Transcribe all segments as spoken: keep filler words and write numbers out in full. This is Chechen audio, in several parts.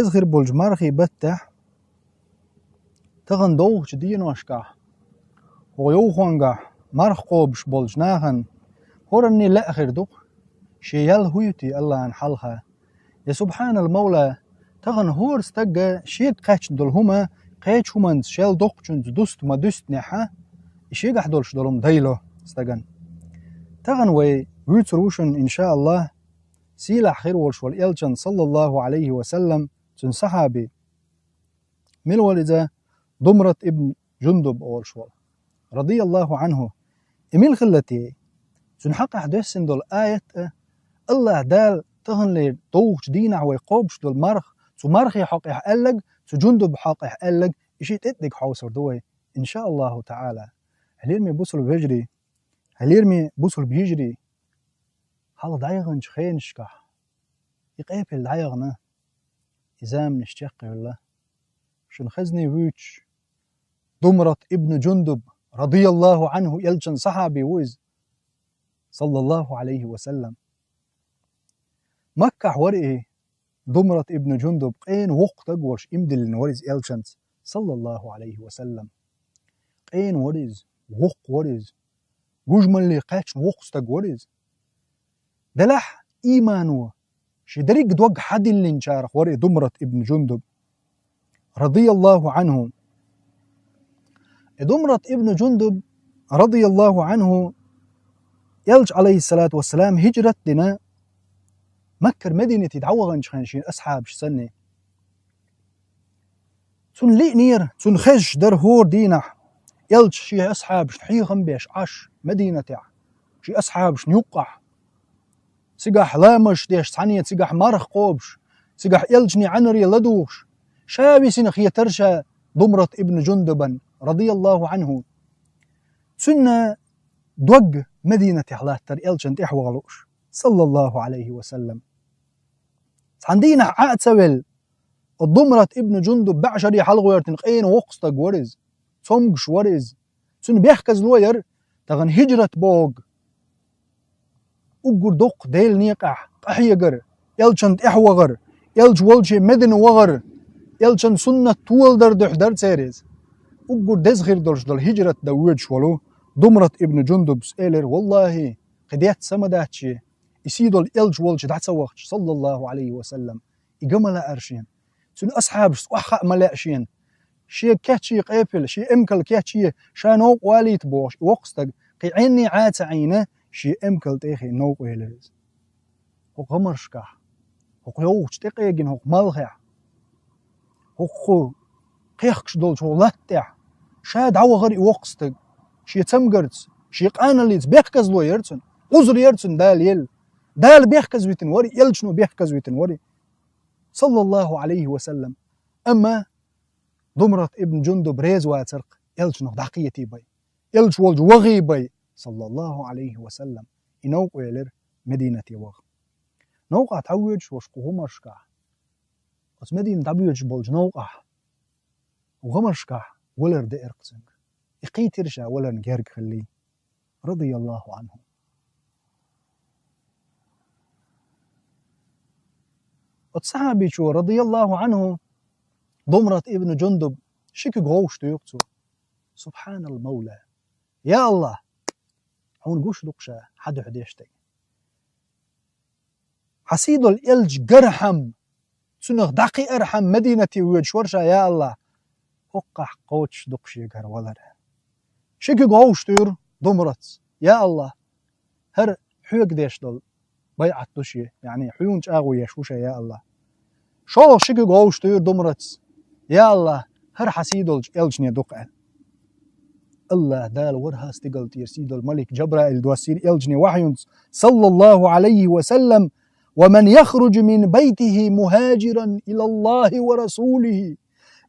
Из хир болчу мархийн баттахь, тахана довхачу деношкахь, хӀокху йовхонгахь марха кхобуш болчу нахана хӀоранне лаьа хир ду-кх, шен ял хӀун ю те Аллахьан хьалха. Я субхьанал мавла, тахана хӀора стага шега кхаьчна долу хӀума кхечу хӀуманца шел доккхачуьнца дуста ма дуьстинехь, и шегахь долуш долу хӀума дайло стагана. Тахана вай вуьйцур ву шуна, иншааллахь, сийлахь хир волуш волу элчан, саллаллаху алейхи ва саллам, цуьнан сахьаби. Мила вара иза? Думрат ибн Жундуб олуш волу, радияллаху анху. И мила хилла те? Цуьнан хьакъехь доьссина долу аят а, Аллахь Дала таханлера довхачу дийнахь вай кхобуш долу марха, цу мархи хьокъехь аьллаг, цу Жундуб хьокъехь аьллаг, и шиъ тӀе а дерг хьовсур ду вай, иншааллаху таала. Хьалераме бусулба вежарий, хьалераме бусулба йижарий, хьалха дӀаяханчу хенашкахь и къепал дӀаяхана, и заманаш чекхъевлла. Шуна хезний вуьйцуш, Думрат ибн Жундуб, радияллаху анху, элчан сахьаби ву иза, саллаллаху алейхи ва саллам. Маккахь вара и Думрат ибн Жундуб, къена воккха стаг волуш, имдиллина вара иза элчанца, саллаллаху алейхи ва саллам. Къена вара иза, воккха вара иза, гужмалле кхаьчна воккха стаг вара иза. Делахь, иймано шен дерриг дог хьадиллинчарах вара и Думрат ибн Жундуб, радияллаху анху. И Думрат ибн Жундуб, радияллаху анху, элча, алейхиссалату вассалам, хӀижрат а дина, Маккара Мединате дӀаваханчу хенахь шен асхьабаш санна. Цунна лиънера, цунна хезаш дара хӀора дийнахь, элча шен асхьабашна хьехам беш Ӏаш Мединатехь, шен асхьабашна юккъехь. Цигахь ламазаш деш, цхьаьна цигахь марха кхобуш, цигахь элчане Ӏаьнаре ладугӀуш, ша висина хетара ша Думрат ибн Жундубан, радияллаху анху. Цуьнан дог Мединатехь латтара элчанна тӀаьхьа ваха лууш, саллаллаху алейхи ва саллам. Цхьана дийнахь Ӏа а ца велла, Думрат ибн Жундуб бӀе шаре хьалагӀоьртина къена воккха стаг вара иза, цомгуш вара иза. Цуьнан бехказло яра тахана хӀижрат бохург. Уггар доккха Делан некъахь къахьегар, элчанна тӀаьхьа вахар, элча волчу Медина вахар, элчан суннат толадар дуьхьа дара церан иза. Уггар деза хир долуш долу хӀижрат дан воьдуш волу Думрат ибн Жундубс элира: «Валлахи, кхин детта са ма дац шен, и сий долу элча волчу дӀа ца вахча, саллаллаху алейхи ва саллам, и ган ма лаьара шена. Цуьнан асхьабашца охьахаа ма лаьа шена. Шега кечъе къепал, шен эмкал кечъе, ша новкъа валийта», — бохуш, и воккха стаг кхин Ӏенний Ӏа ца Ӏийна, шен эмкал тӀе а хиъна новкъа велира иза. ХӀокху гӀамаршкахь, хӀокху йовхачу тӀекъегина хӀокху малхехь, хӀокху кхехкаш долчу хӀокху латта тӀехь ша дӀавахара и воккха стаг, шен цамгарца, шен къаналлица, бехказло яра цуьнан, Ӏузр яра цуьнан Дала елла. Дала бехказвитина вара, элчано бехказвитина вара, саллаллаху алейхи ва саллам. Амма Думрат ибн Жундуб реза вацара-кх элчанах дӀакхетий бай, элча волчу вахий бай, саллаллаху алейхи ва саллам. И новкъа велира Мединате ваха. Новкъахь дӀавоьдуш волуш кху гӀамаршкахь, оцу Медина дӀабоьдуш болчу новкъахь, гӀамаршкахь валар деара-кх цуьнга. И кхийтира ша валарна герга хиллий, радияллаху анху. Оцу сахьабичо, радияллаху анху, Думрат ибн Жундуб, ши куьг гӀовшаш туьйху цо. Субхьанал мавла. Я Аллах, хьуна гуш ду-кх ша хьан дуьхьа деш дерг. Хьан сий долу элча гархьама, цунах дӀакхиархьама Мединате воьдуш вара ша, я Аллах, хӀокхахь кхочуш ду-кх шега хӀара валар. Ши куьг гӀовшаш туьйхира Думратс. Я Аллах, хӀара хьоьга деш долу байӀат ду шен, яъни хьуна чӀагӀо еш ву ша, я Аллах. ШолгӀа ши куьг гӀовшаш туьйхира Думратс. Я Аллах, хӀара хьан сий долчу элчане ду-кх аьлла. Аллах Дала вара хӀара стигала тӀера сий долу малик Джабраил доссийра элчане вахьйунца, саллаллаху алейхи ва саллам: «Ва ман яхруджу мин байтихи мухаджиран илаллахи ва расулихи».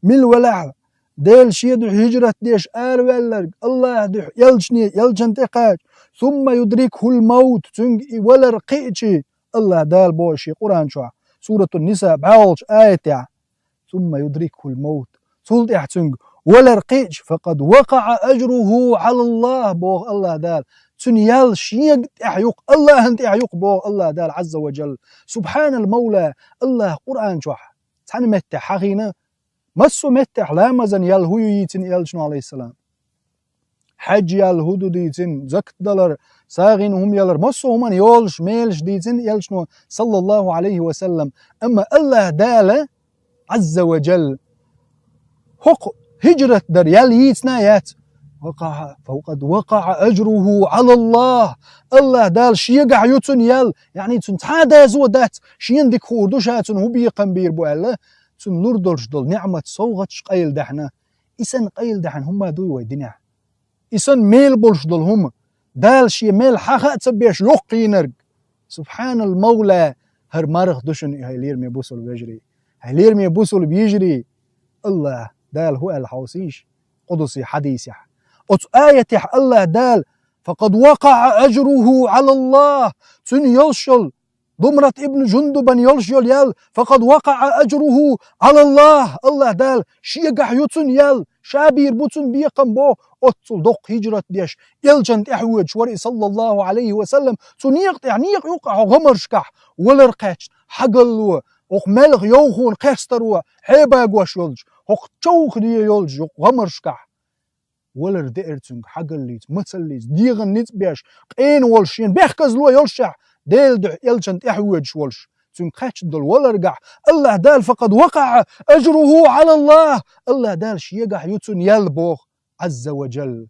Мила велахь, Делан шен дуьхьа хӀижрат деш араваьлларг, Аллахан дуьхьа, элчане, элчанна тӀекхача, сумма юдрикхул маут, цуьнга и валар кхиъча, Аллах Дала боху шен Къуръан чохь, Суратун Ниса, бӀолгӀачу аятехь, сумма юдрикхул маут, цул тӀаьхьа цуьнга валар кхиъча, факъад вакъаъа ажруху Ӏалаллах, боху Аллах Дала. Цуьнан ял шега тӀехь ю-кх, Аллахана тӀехь ю-кх, боху Аллах Дала, Ӏазза ва Джалла. Субхьанал мавла, Аллах Къуръан чохь кхана меттехь хьахийна, массо а меттехь ламазан ял хӀу ю йийцина элчано, Ӏалайхиссалам. Хьаьж ял хӀу ду дийцина, закат далар, сагӀина хӀума ялар, массо а хӀуманна йолуш, мелаш дийцина элчано, саллаллаху Ӏалайхи ва саллам. Амма АллахӀ Дала, Ӏазза ва Джалла, хӀокху хӀиджрат дар ял йийцина а яц. وقع، فقد وقع أجره على الله. АллахӀ Дала шегахь ю цунна ял, яъни цунна цхьа а доза дац, шена дика хуур ду ша цунна хӀун бекхам бийр бу аьлла, цунна лур долуш долу ниӀмат совгӀаташ къайладаьхьна. И санна къайладаьхьна хӀума дуй вай динехь? И санна мел болуш долу хӀума, Дала шен мел хьаха а ца беш йоккхийнарг. Субхьанал Маула, хӀара марха ду шуна и, хьай лераме бусулба вежарий, хьай лераме бусулба йижарий. АллахӀ Дала хӀу аьлла хьовсийша къудси хьадисехь. Оцу аятехь АллахӀ Дала: فقد وقع أجره على الله. Цуьнан йолуш йолу, Думрат ибн Жундубан йолуш йолу ял, فقد وقع أجره على الله. АллахӀ Дала шегахь ю цунна ял, ша бийр бу цунна бекхам боху, оццул доккха хӀиджрат деш, элчанна тӀаьхьавоьдуш вара и, саллаллаху Ӏалайхи ва саллам, цу некъа тӀехь, некъа юккъехь хӀокху гӀамаршкахь валар кхаьчна, хьагалло, хӀокху маьлхан йовхонан кхерстаро хьебагош йолчу, хӀокху човхаде йолчу хӀокху гӀамаршкахь валар деара цуьнга хьагаллица, мацаллица, дегӀан ницкъ беш, къена волуш, шена бехказло йолушехь, Делан дуьхьа элчанна тӀаьхьавоьдуш волуш, цуьнга кхаьчна долу валаргахь, АллахӀ Дала: فقد وقع أجره على الله. АллахӀ Дала шегахь ю цунна ял боху, Ӏазза ва Джалла.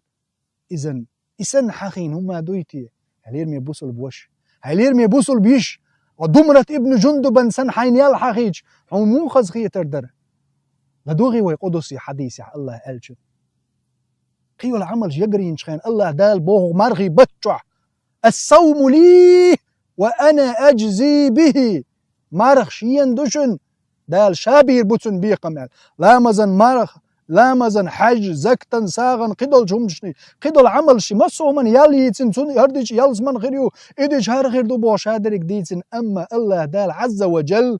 Изан, и санна хьахийна хӀума дуй те, хьай лераме бусулба ваша, хьай лераме бусулба йиша, Думрат ибн Жундубан санна хьайна ял хьахийча, хьуна муха хазахетар дара? ЛадогӀий вай къудси хьадисехь АллахӀ аьллачун. Кхин йолу Ӏамалш ягарйинчу хенахь АллахӀ Дала боху мархин баттахь: الصوم لي وأنا أجزي به. Марха шена ду шуна, Дала ша бийр бу цунна бекхам аьлла. Ламазан марха, ламазан, хьаьж, закатан, сагӀан, кхидолчу хӀуманашний, кхидолу Ӏамалшний, массо а хӀуманна ял йийцина, цунна хӀара дича ялсамани хир ю, и дича хӀара хир ду бохуш, ша дерриг дийцина. Амма АллахӀ Дала, Ӏазза ва Джалла,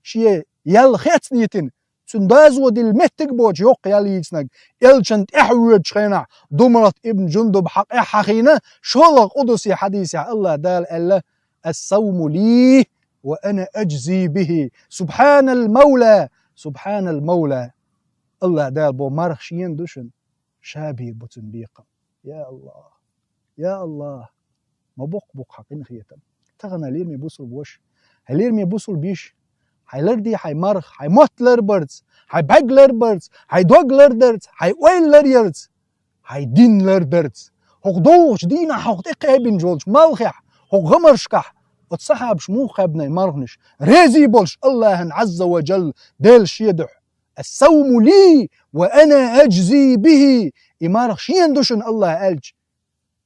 шен ял хецна йитина, цуьнан доза дилла меттиг боцуш йоккха ял йийцинарг, элчанна тӀаьхьавоьдучу хенахь, Думрат ибн Жундуб хьакъехь хьахийна, шолгӀа къудси хьадисехь АллахӀ Дала аьлла: الصوم لي وأنا أجزي به. سبحان المولى، سبحان المولى. АллахӀ Дала боху марха шена ду шуна, ша бийр бу цунна бекхам. Я АллахӀ! Я АллахӀ! Ма боккха бу-кх хьан къинхетам. Тахана, лераме бусулба ваша, хьай лераме бусулба йиша, хьайн ларде хьайн марха, хьайн мотт ларбарца, хьайн бӀаьрг ларбарца, хьайн дог лардарца, хьайн ойла ларъярца, хьайн дин лардарца. ХӀокху довхачу дийнахь, хӀокху тӀекхаьбинчу волчу малхехь, хӀокху гӀамаршкахь, оцу сахьабаша муха кхаьбна и марханаш? Резий болуш АллахӀан, Ӏазза ва Джалла, Делан шен дуьхьа: الصوم لي وأنا أجزي به. И марха шена ду шуна, АллахӀ аьлча,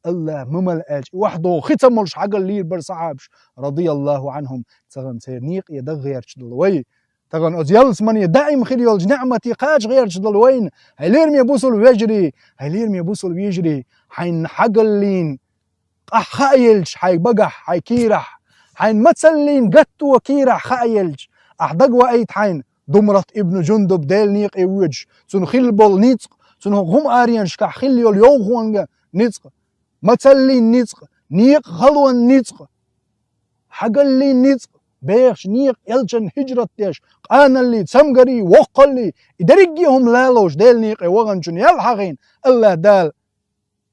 АллахӀ ма мала аьлча, и охьадогӀу хи ца молуш хьагаллийр бара сахьабаш, радияллаху Ӏанхум. Тахана церан некъе даха гӀерташ долу вай, тахана оцу ялсамане даим хир йолчу ниӀмате кхача гӀерташ долу вайна, хьай лераме бусулба вежарий, хьай лераме бусулба йижарий, хьайна хьагаллийна къахь хаа елча хьайн багахь, хьайн кийрахь, хьайна мацаллийна гатто кийрахь хаа елча, ахь дага ваийта хьайна Думрат ибн Жундуб Делан некъе воьдуш, цунна хилла болу ницкъ, цунна хӀокху хӀума аренашкахь хилла йолу йовхонан ницкъ, мацаллин ницкъ, некъан халонан ницкъ, хьагаллин ницкъ, бехачу некъа элчанна хӀиджрат деш, къаналлий, цамгарий, воккхаллий, и дерриге а хӀума лалош Делан некъе ваханчун ял хьахийна, АллахӀ Дала: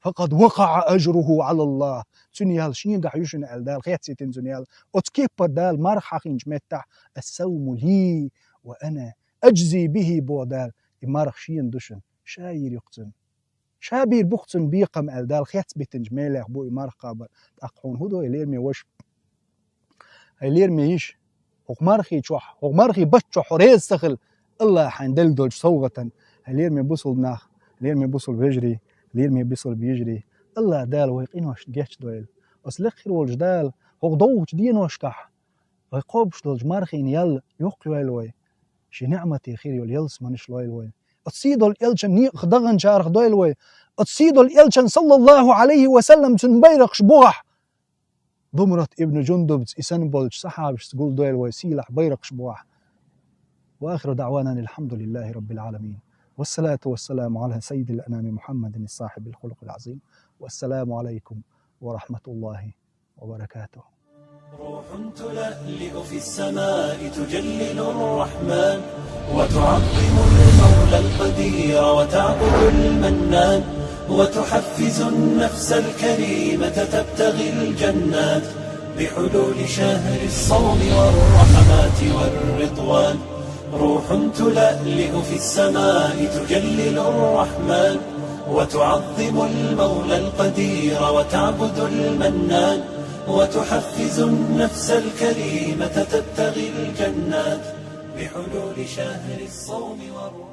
فقد وقع أجره على الله. Цуьнан ял шегахь ю шуна аьлла, Дала хецна йитина цуьнан ял. Оцу кеппара Дала марха хьахийначу меттехь: الصوم لي وأنا أجزي به, боху Дала, и марха шена ду шуна, ша йийр ю-кх цунна. Ша бийр бу-кх цунна бекхам аьлла, Дала хецна битинчу мелех бу и марха кхабар. ТӀаккха хьуна хӀун до, лераме ваша, хьай лераме йиша, хӀокху мархи чохь, хӀокху мархи баттахь хьо реза ца хила, АллахӀа хьайна делла долчу совгӀатана, хьай лераме бусулба нах, лераме бусулба вежарий, лераме бусулба йижарий, АллахӀ Дала вай къиношна гечдойла. Оцу лекха хир волчу Дала хӀокху довхачу деношкахь вай кхобуш долчу мархийн ял йоккхайойла вай, шен ниӀмате хир йолу ялсаманеш лойла вай. Оцу сий долу элчан некъах даханчарах дойла вай. Оцу сий долу элчан, саллаллаху Ӏалайхи ва саллам, цуьнан байракхаш бухахь, Думрат ибн Жундубца, и санна болчу сахьабашца гулдойла вай сийлахь байракхаш бухахь. وآخر دعوانا أن الحمد لله رب العالمين. والصلاة والسلام على سيد الأنام محمد صاحب الخلق العظيم. والسلام عليكم ورحمة الله وبركاته. روح تلألئ في السماء تجلل الرحمن، وتعظم المولى القدير وتعبد المنان، وتحفز النفس الكريمة تبتغي الجنات بحلول شهر الصوم والرحمات والرضوان. روح تلألئ في السماء تجلل الرحمن، وتعظم المولى القدير وتعبد المنان، وتحفز النفس الكريمة تبتغي الجنات بحلول شهر الصوم والرحمن.